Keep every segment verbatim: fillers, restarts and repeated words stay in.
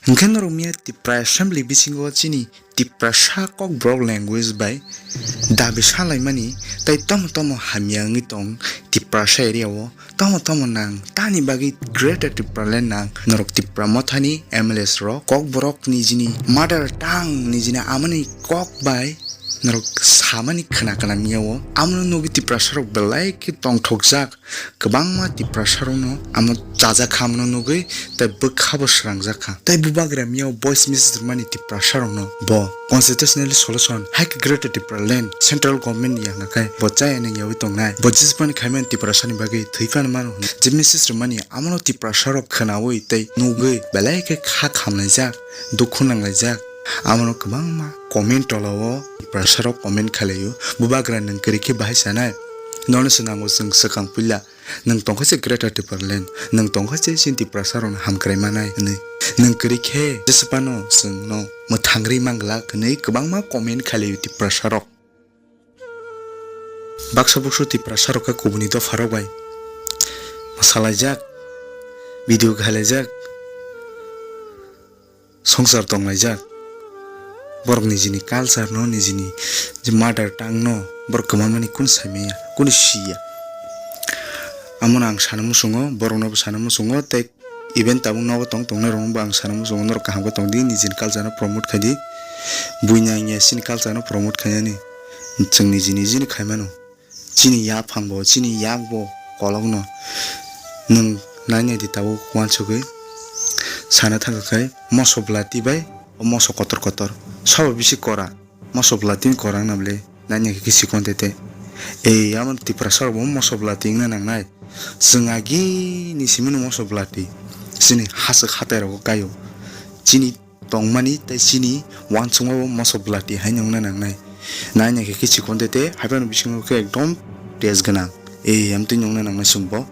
Hwnkhe norok miya Tipra Assembly bisingo chini Tiprasa Kokborok language bai dabi salaimani tei tamo tamo hamya wngwi tong Tiprasa area o, tamo tamo nang tani bagwi Greater Tipraland nang norok Tipra Mothani M L As rok Kokborok nijini mother tongue nijini amani kok bai norok samani khna khna miya o. Amono nugwi Tiprasa rok belai khe tongthokjak. Kwbangma Tiprasarokno amo chajak kha, amono nugwi tei bwkha bo srangjak kha. Tei bubagra miyao voice message rwmani Tiprasarokno bo constitutionally solution hai khe Greater Tipraland central government ni yangna khai bo chaya nang yawi tongnai. Bo jisbani khaimani Tiprasani bagwi thwi phano mano hwnwi je message rwmani amono Tiprasarok khwnawi tei nugwi belai khe kha khamlaijak, dukhu nanglaijak. Amono kwbangma comment tolao Tiprasarok comment khlaio, bubagra nwng kwrwi khe bahai sanai? Nono se nango chwng swkang puila. Nwng tongkha se Greater Tipraland, nwng tongkha se chini Tiprasa rokno hamkrai manai hwnwi. Nwng kwrwi khe jesa phano chwngno mwthangri manglak hwnwi kwbangma comment khailai Tiprasa rok. Baksa buksu Tiprasa rok khe kubuni dopha rok bai mwsalaijak, video khailajak. Songsar tonglaijak. Borok nijini culture no, nijini je mother tongue no borok kwmamani kunu saimanya, kunu siya. Amono ang sana muchungo, borokno bo sana muchungo, tei even tabuk nogo tong tongnai rokno bo ang sana muchungo, norok kaham khe tongdi, nijini culture no promote khaidi. Buini wngya chini culture no promote khainani, chwng niji nijini khaimano. Chini yaphang bo, chini yak bo kolokno nwng nainai di tabuk uansugwi sana thangkha khai moso bwlati bai o moso kotor kotor sabo bisi kora, moso bwlati ni kora wngna bwle nainai khe sikon tete. Ei amo Tiprasa rok bo moso bwlati wngna nangnai, chwng agi ni simi no moso bwlati chini haswk hatai rogo kaio chini tongmani tei chini uansukma bo moso bwlati hai wngna nangnai. Naina khe khe chikon tete hai phano bisingo khe ekdom taste gwnang. Ei amtwi wngna nangnai chwng bo.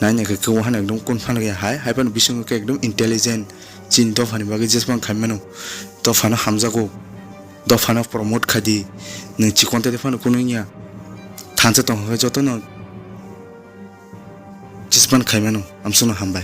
Naina khe khe o hano ekdom kun phano ya hai, hai phano bisingo khe ekdom intelligent. Chini dophani bagwi jesmang khai mano. Dophano hamjago. Dophano promote khai di. Nwng chikon tete phano kunu wngya. Thansa tongkha khe jotono jesmang khai mano. Amsukno hambai.